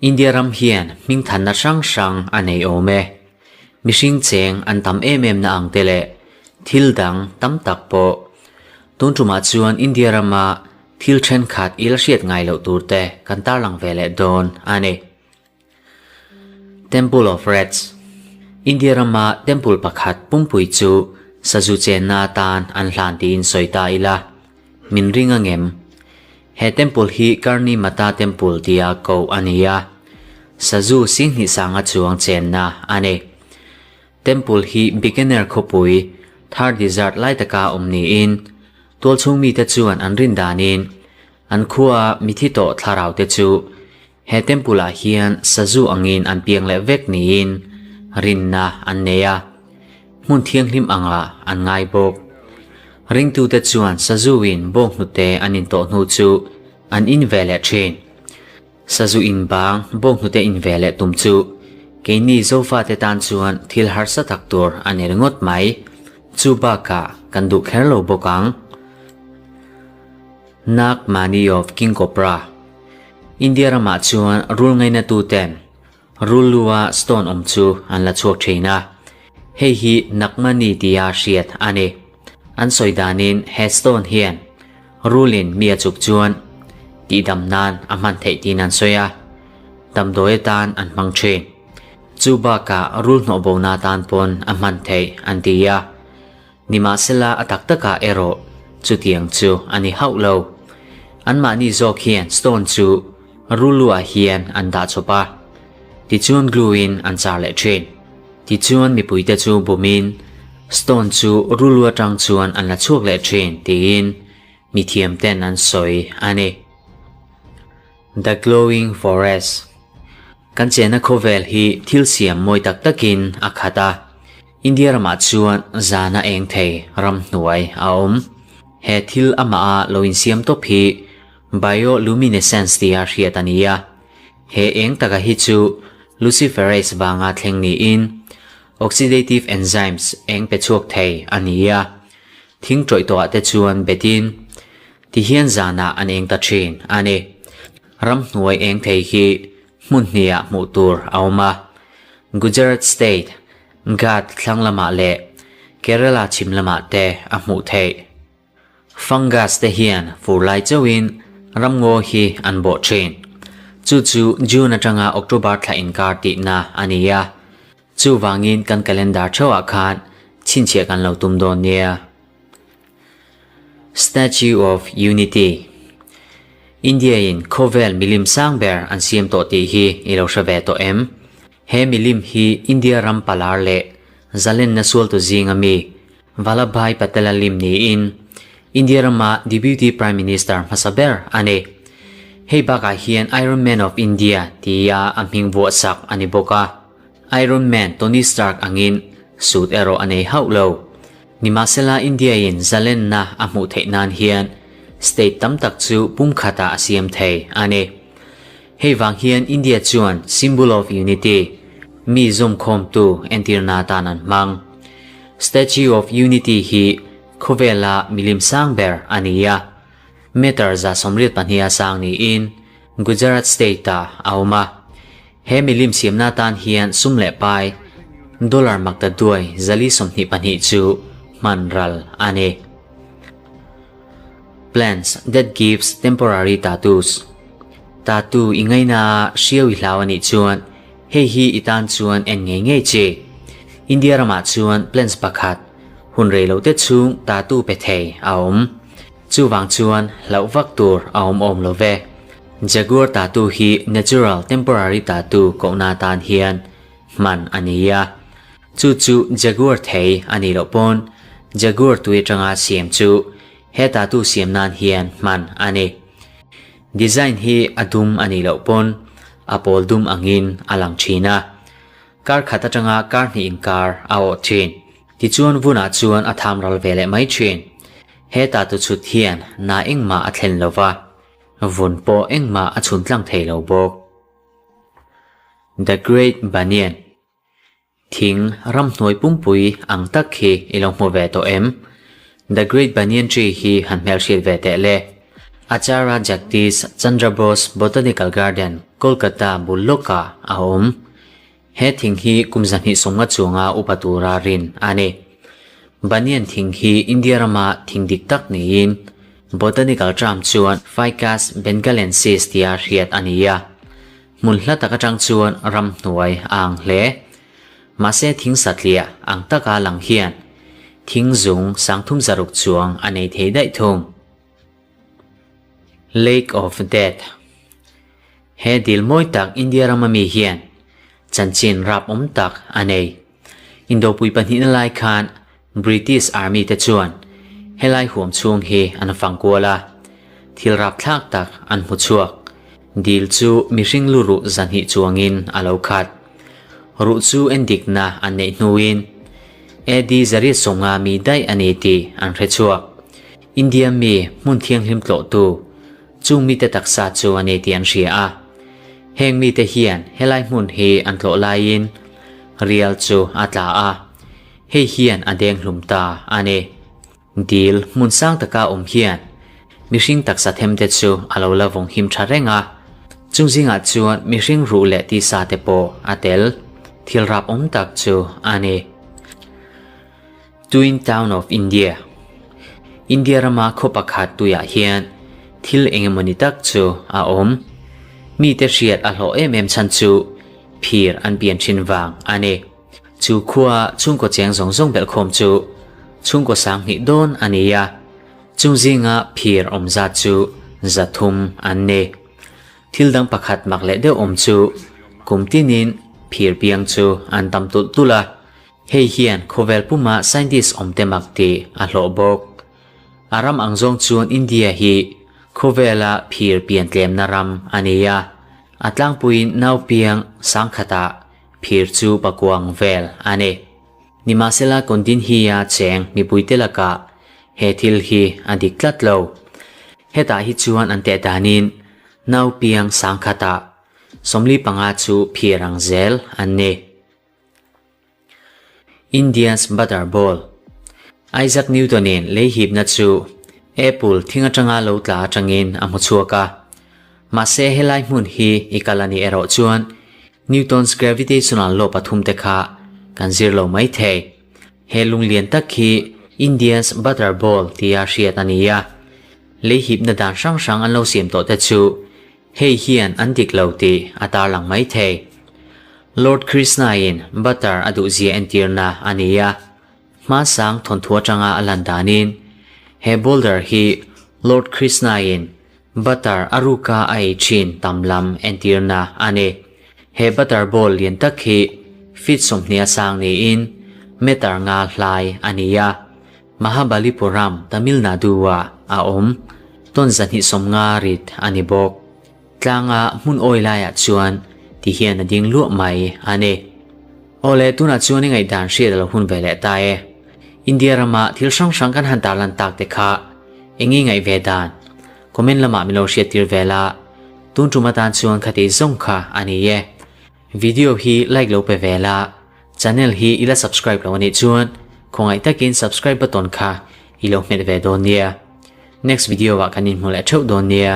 India ram hian hmingthanna hrang hrang a nei awm e. Mihring cheng an tam em em na ang te leh thil dang tam tak pawh. Tun tumah chuan India rama thil thenkhat i la hriat ngai loh tur te kan tarlang ve leh dawn a ni. Temple of Rats, India rama temple pakhat pumpui chu sazu chenna atan an hlan tiin sawi ta ila. Min ring angem? He temple hi Karni Mata Temple tia koh a ni a, sazu singhnih sanga chuang chenna a ni. Temple hi Bikaner khawpui, Thar Desert lai taka awm niin, tualchhung mite chuan an rin danin an khua mithi tawh thlarau te chu he temple ah hian sazu angin an piang leh vek niin rinna an nei a. Hmun thianghlim angah an ngai bawk. Ringtute chuan sazuin bawnghnute an in tawh hnu chu an in ve leh thin. Sazu in bang bawnghnute in ve leh tum chu keini Zofate tan chuan thil harsa tak tur a ni ringawt mai. Chu bakah kan duh kher lo bawk ang. Nag Mani of King Cobra India ramah chuan rul ngainatuten Rulua stone awm chu an la chhuak thin a, hei hi Nakmani tia hriat a ni. An sawi danin he stone hian rulin mi a chuk chuan tihdam nan a hman theih tiin an sawi a, damdawi atan an hmang thin. Chu bakah rul hnawh bona atan pawn a hman theih an ti a, nimahsela a tak takah erawh chutiang chu a ni hauh lo. Anmahni zawk hian stone chu Ruluah hian an dah chawp a, tichuan glue-in an char leh thin. Tichuan mipuite chu bumin stone chu rulu atang chuan an la chhuak leh thin tiin mithiamten an sawi a ni. The Glowing Forest Kan chenna khawvel hi thil siam mawi tak takin a khat a, India ramah chuan zana eng thei ramhnuai a awm. He thil amaha lo insiam tawp hi Bioluminescence tia hriat a ni a, he eng taka hi chu luciferase vanga thleng niin oxidative enzymes eng pe chhuak thei a ni a, thing tawih tawhah te chuan betin ti hian zanah an eng ta thin a ni. Ramhnuai eng thei hi hmun hniah hmuh tur a awm a, Gujarat State, Ghat thlang lamah leh Kerala chhim lamah te a hmuh theih. Fungus te hian fur lai chauhin ramngaw hi an bawh thin. Chu chu June atanga October thla inkar tihna a ni a. Chuvangin kan calendar theuhah khan chhinchhiah kan lo tum dawn nia. Statue of Unity India in khawvel milim sang ber an siam tawh tih hi i lo hre ve tawh em? He milim hi India ram palar leh zalenna sualtu zinga mi Vallabhbhai Patel a lim niin India rama Deputy Prime Minister hmasa ber a ni. Hei bakah hian Iron Man of India tia a hming vuahsak a ni bawk a. Iron Man Tony Stark angin suit erawh a nei hauh lo. Nimahsela India-in zalenna a hmuh theih nan hian state tam tak chu pumkhatah a siam thei a ni. Hei vang hian India chuan symbol of unity, mi zawmkhawmtu entirna atan an hmang. Statue of Unity hi khawvela milim sang ber a ni a, meter 182 a sang niin Gujarat state-ah a awm a. He milim siamna atan hian sum leh pai dollar makta duai 422 chu hman ral a ni. Plants that gives temporary tattoos Tattoo i ngaina a hriau i hlau a nih chuan hei hi i tan chuan en ngei ngei chi. India ramah chuan plants pakhat hun rei lo te chhung tattoo pe thei a awm. Chuvang chuan hlauh vak tur a awm awm lo ve. Jaguar tattoo hi natural temporary tattoo kohna atan hian hman a ni a. Chu chu Jaguar thei a nih loh pawn Jaguar tui atanga siam chu he tattoo siam nan hian hman a ni. Design hi a dum a nih loh pawn a pawl dum angin a lang thin a. Kar khat atanga kar hnih inkar a awh thin. Tichuan vunah chuan a tham ral ve leh mai thin. He tattoo chhut hian na engmah a thlen lo va, vun pawh engmah a chhun tlang thei lo bawk. The Great Banyan. Thing ramhnuai pumpui ang tak khi i lo hmu ve tawh em? The Great Banyan Tree hi han hmelhriat ve teh le. Acharya Jagdish Chandra Bose Botanical Garden, Kolkata bul lawkah a awm. He thing hi kum 250 chuanga upa tura rin a ni. Banyan thing hi India rama thing dik tak niin botanical term chuan Ficus bengalensis tia hriat a ni a. Hmun hla tak atang chuan ramhnuai a ang hle. Mahse thing satliah ang taka lang hian thing zung sangthum zaruk chuang a nei thei daih thung. Lake of Death He dil mawi tak India rama mi hian chanchin rap awm tak a nei. Indopui pahnihna lai khan British Army te chuan helai huam chhung hi an fang kual a, thil rapthlak tak an hmu chhuak. Dil chu mihring lu ruh zahnih chuangin a lo khat. Ruh chu endikna an neih hnuin AD 150 mi daih a ni tih an hre chhuak. India mi hmun thianghlim tlawhtu chung mite taksa chu a ni tih an hria a. Heng mite hian helai hmun hi an tlawh laiin rial chu a tla a, hei hian a deng hlum ta a ni. Dil hmun sang taka awm hian mihring taksa themte chu a lo la vawng him tha reng a, chung zingah chuan mihring ruh leh tisa te pawh a tel. Thil rap awm tak chu a ni. Twin Town of India India rama khaw pakhat tuiah hian thil engemawni tak chu a awm. Mite hriat a hlawh em em chhan chu phir an pian thin vang a ni. Chu khua chhungkaw cheng zawng zawng belhkhawm chu chhungkaw sanghnih dawn a ni a, chung zinga phir awm zat chu 300 an ni. Thil dang pakhat mak leh deuh awm chu kum tinin phir piang chu an tam tulh tulh a, hei hian khawvel puma scientist awm te mak tih a hlawh bawk. A ram ang zawng chuan India hi khawvela phir pian tlemna ram a ni a, a tlangpuiin nau piang sangkhatah Phir chu pakuang vel a ni. Nimahsela Kondinhia cheng mipuite lakah he thil hi a dik tlat lo. Hetah hi chuan an teh danin nau piang sangkhatah 45 chu phir ang zel an ni. India's Butter Ball Isaac Newton-in lei hipna chu apple thing atanga lo tla atangin a hmu chhuak a. Mahse helai hmun hi i kal a nih erawh chuan Newton's gravitational law pathum te kha kan zir lo mai thei. He lunglian tak hi India's Butter Ball tia hriat a ni a. Lei hipna dan hrang hrang an lo siam tawh te chu hei hian an dik lo tih a tarlang mai thei. Lord Krishna-in butter a duhzia entirna a ni a. Hmasang thawnthu atanga a lan danin he boulder hi Lord Krishna-in Butter a ruka a ei thin tam lam entirna a ni. He butter ball lian tak hi feet 20 a sang niin meter nga hlai a ni a. Mahabalipuram, Tamil Nadu-ah a awm. Tawn 250 rit a ni bawk. Tlanga hmun awi laiah chuan ti hian a ding luah mai a ni. Awle, tunah chuan i ngaihdan hriat a lo hun ve leh ta e. India rama thil hrang hrang kan han tarlan tak te kha eng i ngaih ve dan? Comment lamah min lo hriat tir ve la. Tun tum atan chuan khati zawng kha a ni e. Video hi like lo pe ve la, channel hi i la subscribe lo anih chuan khawngaih takin subscribe button kha i lo hmet ve dawn nia. Next video ah kan inhmu leh theuh dawn nia.